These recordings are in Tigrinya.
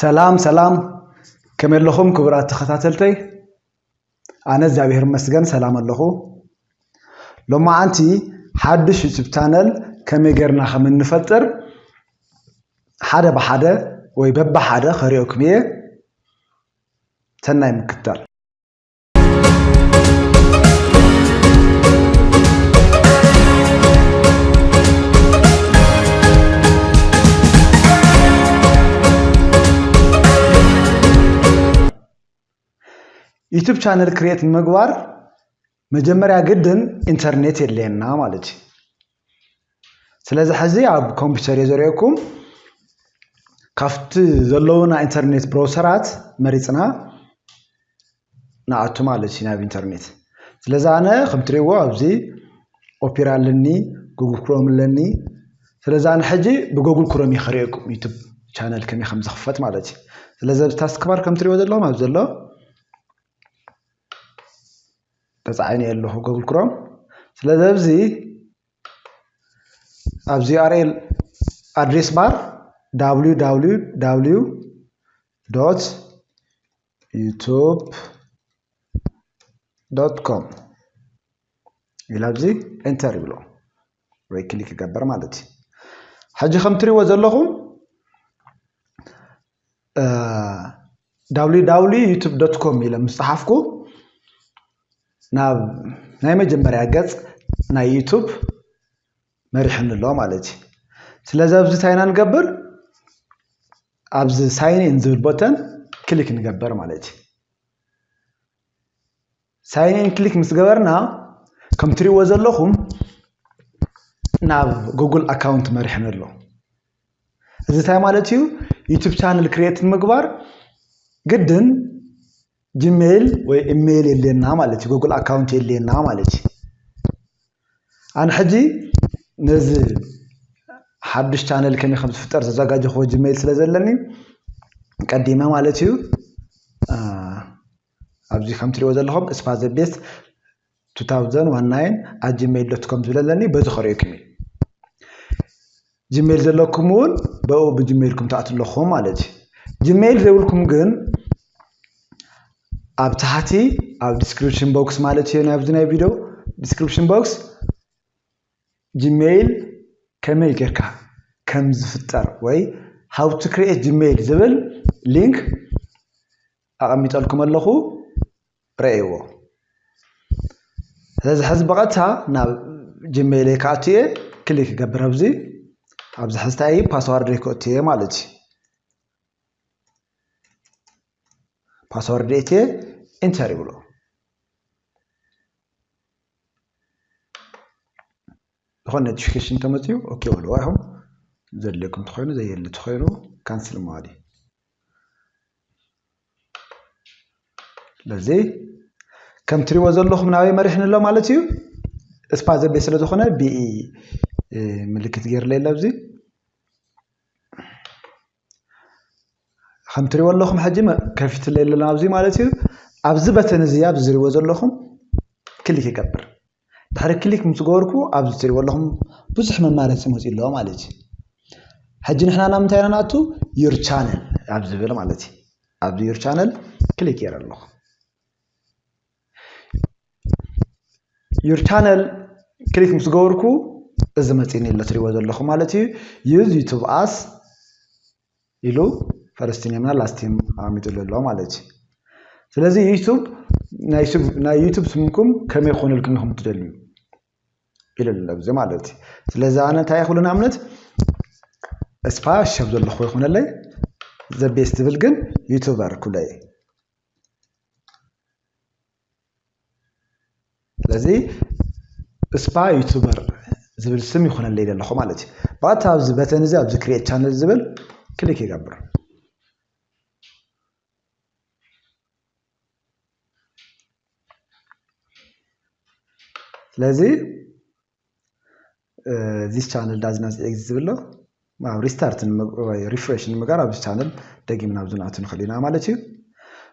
ሰላም ሰላም፣ ከመይ ኣለኹም ክቡራት ተኸታተልተይ? ኣነ እግዚኣብሔር ይመስገን ሰላም ኣለኹ። ሎማዓንቲ ሓድሽ ዩቱብ ቻነል ከመይ ጌርና ከም እንፈጥር ሓደ ብሓደ ወይ በብሓደ ከርእየኩም እየ። ሰናይ ምክትታል። ዩቱብ ቻነል ክሬት ንምግባር መጀመርያ ግድን ኢንተርኔት የድልየና ማለት እዩ። ስለዚ ሕዚ ኣብ ኮምፒውተር እየ ዘርእየኩም። ካብቲ ዘለውና ኢንተርኔት ብራውሰራት መሪፅና ንኣቱ ማለት እዩ ናብ ኢንተርኔት። ስለዚ ኣነ ከም ትሪእዎ ኣብዚ ኦፔራ ኣለኒ፣ ጉግል ክሮም ኣለኒ። ስለዚ ኣነ ሕጂ ብጉግል ክሮም እየ ከርእየኩም ዩቱብ ቻነል ከመይ ከም ዝኽፈት ማለት እዩ። ስለዚ ኣብዚ ታስክ ባር ከም ትሪእዎ ዘለኹም ኣብዚ ዘሎ ተፃዒነ ኣለኹ ጉግል ክሮም። ስለዚ ኣብዚ ኣብዚ ዩ ኣር ኤል ኣድሬስ ባር www dot youtube dot com ኢለ ኣብዚ ኤንተር ይብሎ ወይ ክሊክ ይገበር ማለት እዩ። ሕጂ ከም ትሪእዎ ዘለኹም www youtube dot com ኢለ ምስ ጸሓፍኩ ናብ ናይ መጀመርያ ገጽ ናይ ዩቱብ መሪሕኒ ኣሎ ማለት እዩ። ስለዚ ኣብዚ እንታይ ኢና ንገብር? ኣብዚ ሳይን ኢን ዝብል ቦተን ክሊክ ንገበር ማለት እዩ። ሳይን ኢን ክሊክ ምስ ገበርና ከም ትሪእዎ ዘለኹም ናብ ጉግል ኣካውንት መሪሕኒ ኣሎ። እዚ እንታይ ማለት እዩ? ዩቱብ ቻነል ክሬት ንምግባር ግድን ጂሜይል ወይ ኢሜይል የድልየና ማለት እዩ። ጉግል ኣካውንት የድልየና ማለት እዩ። ኣነ ሕጂ ነዚ ሓዱሽ ቻነል ከመይ ከም ዝፍጠር ዘዘጋጀኽዎ ጂሜይል ስለ ዘለኒ ቀዲመ ማለት እዩ ኣብዚ ከም ትሪእዎ ዘለኹም ስፓ ዘ ቤስት two thousand one nine at gmail dot com ዝብል ኣለኒ። በዚ ከርእየኩም እዩ። ጂሜይል ዘለኩም እውን በኡ ብጂሜይልኩም ትኣትዉ ኣለኹም ማለት እዩ። ጂሜይል ዘይብልኩም ግን ኣብ ታሕቲ ኣብ ዲስክሪፕሽን ቦክስ ማለት እዩ ናብዚ ናይ ቪድዮ ዲስክሪፕሽን ቦክስ ጂሜይል ከመይ ጌርካ ከም ዝፍጠር ወይ how to create gmail ዝብል ሊንክ ኣቐሚጠልኩም ኣለኹ፣ ረእይዎ። ስለዚ ሕዚ ብቐጥታ ናብ ጂሜይለይ ክኣቱ እየ፣ ክሊክ ይገብር ኣብዚ። ኣብዚ ሕዚ እንታይ እዩ ፓስዋርደይ ክእቱ እየ ማለት እዩ። ፓስዋርድ እትየ ኢንተር ይብሎ። ዝኾነ ኖቲፊኬሽን ተመፅዩ ኦኬ በልዎ ኢኹም። ዘድልየኩም ተኾይኑ ዘየድሊ ተኾይኑ ካንስል ማለት እዩ። ስለዚ ከም ትሪእዎ ዘለኹም ናበይ መሪሕኒ ኣሎ ማለት እዩ። ስፓ ዘቤ ስለ ዝኾነ ቢኢ ምልክት ገይርለ የለ ኣብዚ ከም ትሪእዎ ኣለኹም ሕጂ ከፊትለ ኣለና ኣብዚ ማለት እዩ። ኣብዚ በተን እዚ ኣብዚ ዝሪእዎ ዘለኹም ክሊክ ይገብር። ድሕሪ ክሊክ ምስ ገበርኩ ኣብዚ ትሪእዎ ኣለኹም ብዙሕ መማረፂ መፂኡ ኣለዎ ማለት እዩ። ሕጂ ንሕና ናብ ምንታይ ኢና ንኣቱ? ዩር ቻነል ኣብ ዝብል ማለት እዩ። ኣብዚ ዩር ቻነል ክሊክ ገይረ ኣለኹ። ዩር ቻነል ክሊክ ምስ ገበርኩ እዚ መፂኒ ኣሎ ትሪእዎ ዘለኹም ማለት እዩ። ዩዝ ዩቱብ ኣስ ኢሉ ፈርስት ኔምና ላስት ኔም ኣሚጥሉ ኣሎ ማለት እዩ። ስለዚ ዩቱብ ናይ ዩቱብ ስምኩም ከመይ ክኾነልኩም ኢኹም ትደልዩ ኢሉ ኣሎ ኣብዚ ማለት እዩ። ስለዚ ኣነ እንታይ ክብሉ ንኣብነት ስፓ ሸብ ዘለኹ ይኾነለይ ዘቤስ ዝብል ግን ዩቱበር ክብለይ ስለዚ ስፓ ዩቱበር ዝብል ስም ይኹነለይ ዘለኹ ማለት እዩ። ብኣታ ኣብዚ በተን እዚ ኣብዚ ክሪኤት ቻነል ዝብል ክሊክ ይገብር። ስለዚ this channel does not exist ዝብሎ ኣብ ሪስታርት ሪፍሬሽ ንምጋር ኣብዚ ቻነል ደጊም ናብ ዝንኣቱ ንኽእል ኢና ማለት እዩ።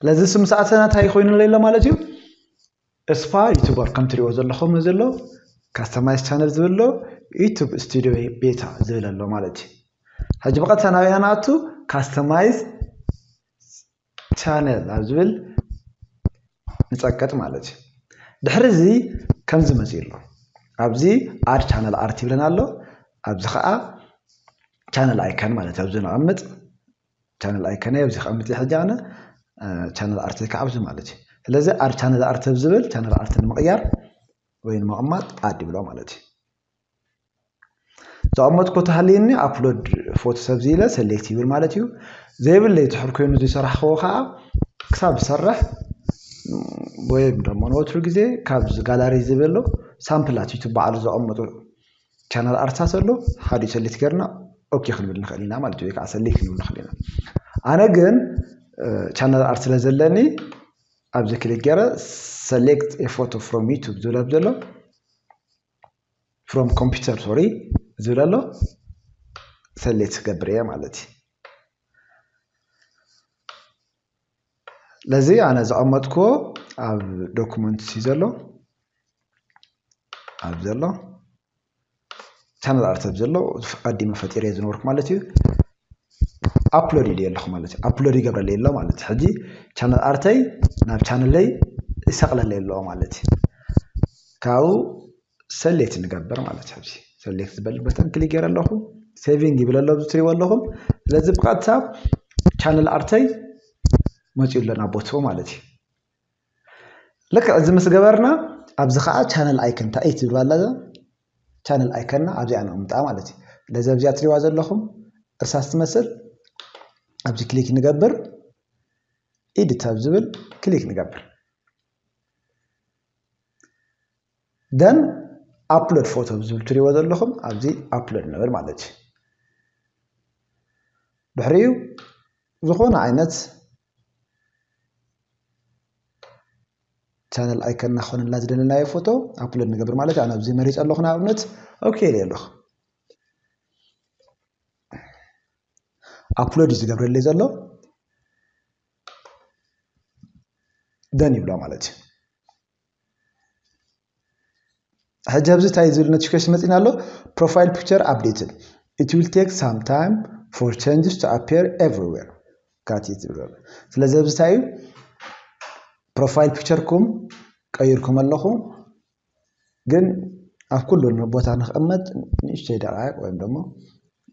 ስለዚ ስም ሰኣተና እንታይ ኮይኑ ኣሎ ማለት እዩ? ስፓ ዩቱበር ከም ትሪእዎ ዘለኹም ዘሎ ካስተማይዝ ቻነል ዝብል ኣሎ፣ ዩቱብ ስቱዲዮ ቤታ ዝብል ኣሎ ማለት እዩ። ሕጂ ብቐጥታ ናብ ኢና ንኣቱ ካስተማይዝ ቻነል ኣብ ዝብል ንጸቅጥ ማለት እዩ። ድሕሪ እዚ ከምዚ መፂኡ ኣሎ። ኣብዚ add channel art ይብለና ኣሎ። ኣብዚ ከዓ channel icon ማለት ኣብዚ ነቐምጥ channel icon ኣብዚ ከቐምጥ ሕጂ ኣነ channel art ከዓ ኣብዚ ማለት እዩ። ስለዚ add channel art ዝብል channel art ንምቕያር ወይ ንምቕማጥ add ይብሎ ማለት እዩ። ዘቐመጥኩ ተሃልየኒ upload photo ሰብ ኢለ select ይብል ማለት እዩ። ዘይብለይ ትሕር ኮይኑ ዝሰራሕክዎ ከዓ ክሳብ ዝሰርሕ ወይም ደሞ ንወትሩ ግዜ ካብዚ ጋላሪ ዝብል ኣሎ ሳምፕላት ዩቱብ ባዕሉ ዘቐመጡ ቻነል ኣርትታት ኣሎ ሓደ select ገርና okay ክንብል ንኽእል ኢና ማለት እዩ። ወይ ከዓ select ክንብል ንኽእል ኢና። ኣነ ግን channel art ስለ ዘለኒ ኣብዚ ክሊክ ገይረ select a photo from YouTube ዝብል ዘሎ from computer sorry ዝብል ኣሎ select ክገብር እየ ማለት እዩ። ለዚ ኣነ ዘቐመጥክዎ ኣብ ዶኩመንት እዩ ዘሎ ኣብ ዘሎ channel art ኣብ ዘሎ ቀዲመ ፈጢረ ዝነበርኩ ማለት እዩ። upload ኢለ ኣለኹ ማለት እዩ። upload ይገብረለይ ኣሎ ማለት እዩ። ሕጂ channel art ይ ናብ ቻነለይ ይሰቕለለይ ኣለዎ ማለት እዩ። ካብኡ select ንገብር ማለት እዩ። ኣብዚ select ዝበል በተን ክሊክ ገይረ ኣለኹ። saving ይብል ኣሎ ኣብዚ ትሪእዎ ኣለኹም። ስለዚ ብቐጥታ channel art ይ መፂኡ ኣሎ ናብ ቦትኡ ማለት እዩ። ልክዕ እዚ ምስ ገበርና ኣብዚ ከዓ channel icon ታ እይ ትብል ኣላ channel icon ና ኣብዚኣ ነቕምጣ ማለት እዩ። ስለዚ ኣብዚኣ ትሪእዋ ዘለኹም እርሳስ ትመስል ኣብዚ ክሊክ ንገብር። edit ኣብ ዝብል ክሊክ ንገብር። then upload photo ዝብል ትሪእዎ ዘለኹም ኣብዚ upload ንብል ማለት እዩ። ድሕሪኡ ዝኾነ ዓይነት channel icon ና ክኾነልና ዝደለናዮ ፎቶ upload ንገብር ማለት እዩ። ኣነ ኣብዚ መሪፀ ኣለኹ ንኣብነት okay ኢለ ኣለኹ። upload እዩ ዝገብረለይ ዘሎ done ይብሎ ማለት እዩ። ሕጂ ኣብዚ እንታይ ዝብል notification መፂና ኣሎ? Profile picture updated, it will take some time for changes to appear everywhere. Got it ዝብል ኣሎ። ስለዚ ኣብዚ እንታይ እዩ? profile picture ኩም ቀይርኩም ኣለኹ ግን ኣብ ኩሉ ቦታ ንክቕመጥ ንእሽተይ ደቃይቅ ወይም ደሞ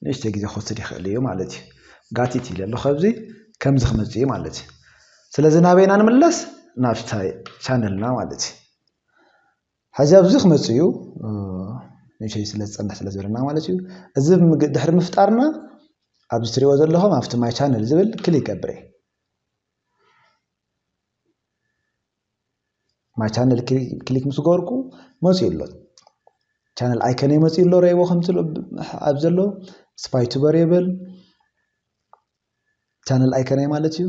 ንእሽተይ ግዜ ክወስድ ይኽእል እዩ ማለት እዩ። Got it ኢለ ኣለኹ ኣብዚ ከምዚ ክመፅእ እዩ ማለት እዩ። ስለዚ ናበይና ንምለስ ናብ channel ና ማለት እዩ። ሕዚ ኣብዚ ክመፅእ እዩ። ንእሽተይ ስለ ዝፀንሕ ስለ ዝበለና ማለት እዩ። እዚ ድሕሪ ምፍጣርና ኣብዚ ትሪእዎ ዘለኹም ኣብቲ my channel ዝብል ክሊክ ገብር እየ። my channel ክሊክ ምስ ገበርኩ መፂኡ ኣሎ። channel icon ይ መፂኡ ኣሎ ረእይዎ ከምዚ ኣሎ ኣብ ዘሎ spy tuber ይብል channel icon ይ ማለት እዩ።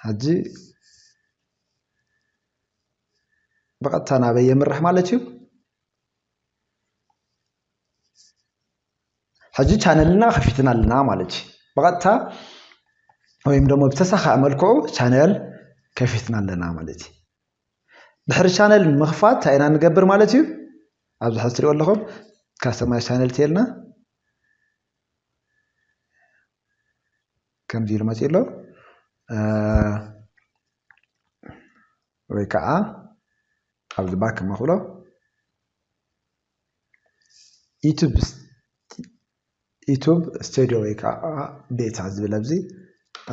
ሕጂ ብቐጥታ ናበይ የምርሕ ማለት እዩ። ሕጂ channel ና ከፊትና ኣለና ማለት እዩ። ብቐጥታ ወይም ደሞ ብተሳኻዐ መልክዑ channel ከፊትና ኣለና ማለት እዩ። ድሕሪ channel ምኽፋት እንታይ ኢና ንገብር ማለት እዩ? ኣብዚ ሕዚ ትሪእዎ ኣለኹም customize channel ተልና ከምዚ ኢሉ መፂኡ ኣሎ። ወይ ከዓ ኣብዚ back መኽብሎ YouTube YouTube studio ወይ ከዓ beta ዝብል ኣብዚ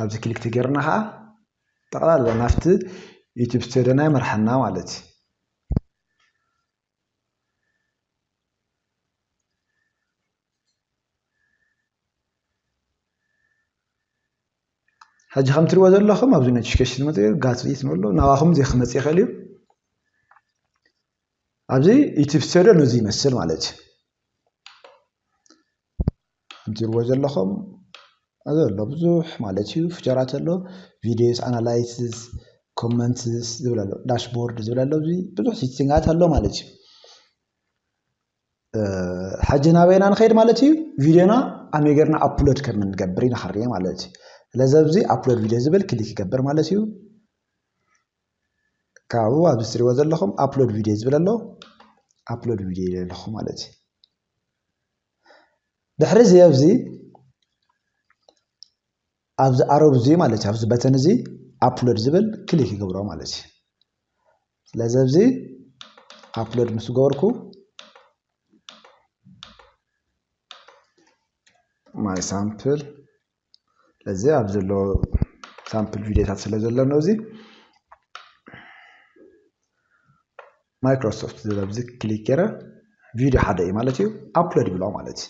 ኣብዚ ክሊክ ተገይርና ከዓ ጠቕላላ ናብቲ YouTube studio ናይ መርሓና ማለት እዩ። ሕጂ ከም ትሪእዎ ዘለኹም ኣብዚ notification መፅኡ got it ንብሎ ናባኹም ዘይክመፅእ ይኽእል እዩ። ኣብዚ YouTube studio ነዚ ይመስል ማለት እዩ። ከም ትሪእዎ ዘለኹም ዘሎ ብዙሕ ማለት እዩ feature ት ኣሎ videos analysis comments ዝብል ኣሎ dashboard ዝብል ኣሎ እዚ ብዙሕ setting ኣት ኣሎ ማለት እዩ። ሕጂ ናበይና ንኸይድ ማለት እዩ? ቪድዮና ኣመይ ጌርና ኣፕሎድ ከም እንገብር ኢና ክርኢ ማለት እዩ። ስለዚ ኣብዚ ኣፕሎድ ቪድዮ ዝብል ክሊክ ይገብር ማለት እዩ። ካብኡ ኣብዚ ትሪእዎ ዘለኹም ኣፕሎድ ቪድዮ ዝብል ኣሎ ኣፕሎድ ቪድዮ ይብል ኣለኹ ማለት እዩ። ድሕሪ እዚ ኣብዚ ኣብዚ ኣሮብ እዚ ማለት እዩ፣ ኣብዚ በተን እዚ ኣፕሎድ ዝብል ክሊክ ይገብሮ ማለት እዩ። ስለዚ ኣብዚ ኣፕሎድ ምስ ገበርኩ my sample፣ ስለዚ ኣብ ዘሎ ሳምፕል ቪዲዮታት ስለ ዘሎ ነው። እዚ ማይክሮሶፍት ዝብል ኣብዚ ክሊክ ገይረ ቪዲዮ ሓደ እዩ ማለት እዩ፣ ኣፕሎድ ይብሎ ማለት እዩ።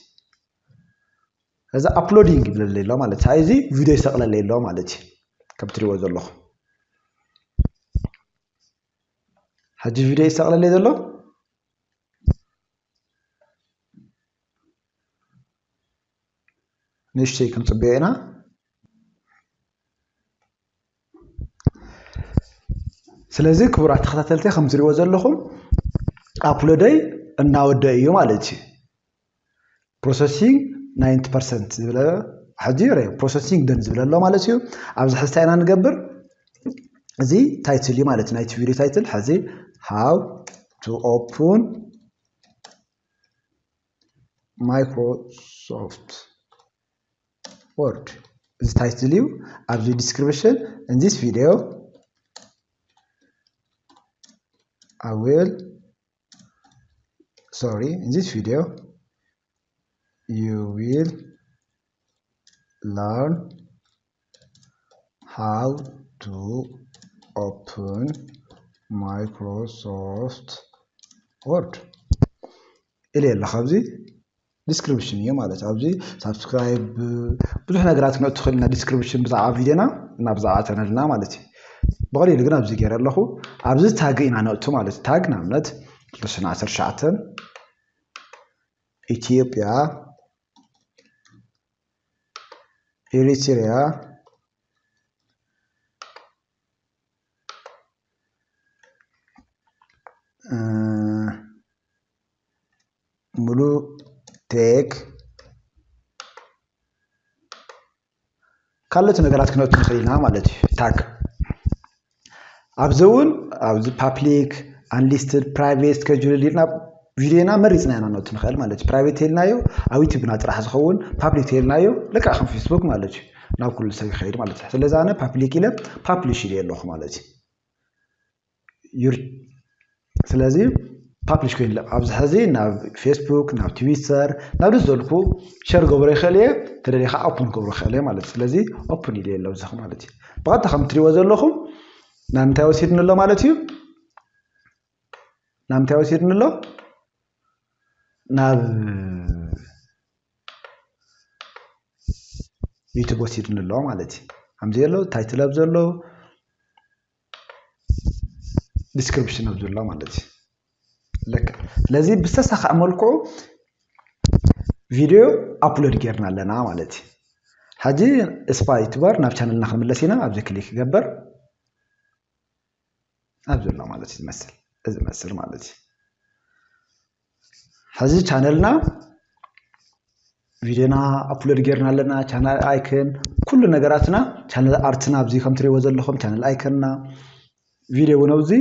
እዚ ኣፕሎዲንግ ይብለለይ ኣሎ ማለት እዩ። እዚ ቪዲዮ ይሰቕለለይ ኣሎ ማለት እዩ። ከም ትሪእዎ ዘለኹም ሕጂ ቪዲዮ ይሰቕለለይ ዘሎ። ንእሽተይ ክንጽበዮ ኢና። ስለዚ ክቡራት ተኸታተልቲ፣ ከም ትሪእዎ ዘለኹም ኣፕሎደይ እናወደ እዩ ማለት እዩ። ፕሮሰሲንግ ናይንቲ ፐርሰንት ዝብለ ሕጂ ረ ፕሮሰሲንግ ደን ዝብለ ኣሎ ማለት እዩ። ኣብዚ ሕዚ እንታይ ኢና ንገብር? እዚ ታይትል እዩ ማለት እዩ፣ ናይቲ ቪዲዮ ታይትል። ሕዚ how to open Microsoft Word፣ እዚ ታይትል እዩ። ኣብዚ ዲስክሪፕሽን in this video I will, sorry, in this video you will learn how to open Microsoft Word ኢለ ኣለኹ። ኣብዚ ዲስክሪፕሽን እዩ ማለት እዩ። ኣብዚ ሳብስክራይብ፣ ብዙሕ ነገራት ክነእቱ ትኽእል ኢና። ዲስክሪፕሽን ብዛዕባ ቪዲዮና እና ብዛዕባ ቻነልና ማለት እዩ። ብቐሊሉ ግን ኣብዚ ገይረ ኣለኹ። ኣብዚ ታግ ኢና ነእቱ ማለት እዩ። ታግ ንኣብነት ክልተ ሽሕን ዓሰርተ ትሽዓተን ኢትዮጵያ፣ ኤሪትሪያ፣ እ፣ ሙሉ ቴክ ካልኦት ነገራት ክነእቱ ንኽእል ኢና ማለት እዩ። ታግ ኣብዚ እውን ኣብዚ ፓብሊክ፣ ኣንሊስትድ፣ ፕራይቬት፣ ስኬጁል ኢልና ቪዲዮና መሪፅና ኢና ነእቱ ንኽእል ማለት እዩ። ፕራይቬት ተይልናዮ ኣብ ዩቲዩብና ጥራሕ ዝኸውን፣ ፓብሊክ ተይልናዮ ልክዕ ከም ፌስቡክ ማለት እዩ፣ ናብ ኩሉ ሰብ ይኸይድ ማለት እዩ። ስለዚ ኣነ ፓብሊክ ኢለ ፓብሊሽ ኢለ ኣለኹ ማለት እዩ። ዩር-፣ ስለዚ ፓብሊሽ ኮይኑ ኣሎ። ኣብዚ ሕዚ ናብ ፌስቡክ፣ ናብ ትዊተር፣ ናብ ደስ ዘልኩ ሸር ገብሮ ይኽእል እየ። ተደሊኻ ኦፕን ገብሮ ይኽእል እየ ማለት እዩ። ስለዚ ኦፕን ኢለ ኣለኹ ማለት እዩ። ብቐጥታ ከም ትሪእዎ ዘለኹም ናብ ምንታይ ወሲድኒ ኣሎ ማለት እዩ? ናብ ምንታይ ወሲድኒ ኣሎ? ናብ ዩቱብ ወሲድኒ ኣሎ ማለት እዩ። ከምዚ ኣሎ ታይትል ኣብ ዘሎ ዲስክሪፕሽን ኣብ ዘሎ ማለት እዩ። ልክዕ። ስለዚ ብዝተሳኸዐ መልክዑ ቪድዮ ኣፕሎድ ጌርና ኣለና ማለት እዩ። ሕጂ ስፓ ዩቱበር ናብ ቻነልና ክንምለስ ኢና። ኣብዚ ክሊክ ይገበር። ኣብዚ ኣሎ ማለት እዩ ዝመስል። እዚ መስል ማለት እዩ። ሕዚ ቻነልና ቪድዮና ኣፕሎድ ጌርና ኣለና። ቻናል ኣይከን ኩሉ ነገራትና፣ ቻነል ኣርትና ኣብዚ ከም ትሪእዎ ዘለኹም ቻነል ኣይከንና ቪድዮ እውን ኣብዚ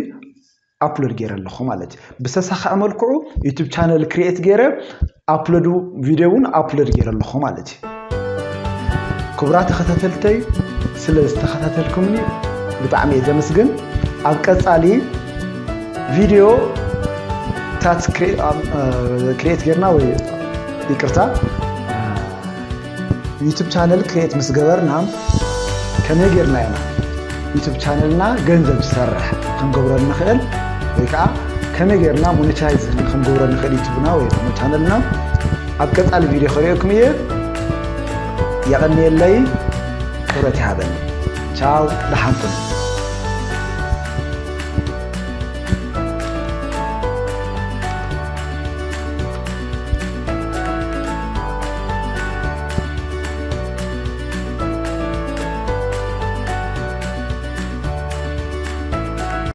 ኣፕሎድ ጌረ ኣለኹ ማለት እዩ። ብዝተሳኸዐ መልክዑ ዩቱብ ቻነል ክሪኤት ጌረ ኣፕሎድ ቪድዮ እውን ኣፕሎድ ጌረ ኣለኹ ማለት እዩ። ክቡራት ተኸታተልተይ ስለ ዝተኸታተልኩምኒ ብጣዕሚ እየ ዘመስግን። ኣብ ቀጻሊ ቪድዮ ታት ክሪ-፣ ኣም-፣ እ፣ ክሪኤት ጌርና ወይ ይቅርታ፣ ዩቱብ ቻነል ክሪኤት ምስ ገበርና ከመይ ጌርና ኢና ዩቱብ ቻነልና ገንዘብ ዝሰርሕ ክንገብሮ ንኽእል ወይ ከዓ ከመይ ጌርና ሞኔታይዝ ክንገብሮ ንኽእል ዩቱብና ወይ ድማ ቻነልና ኣብ ቀጻሊ ቪድዮ ከርእየኩም እየ። የቐንየለይ፣ ክብረት ይሃበኒ። ቻው፣ ደሓን ኩኑ።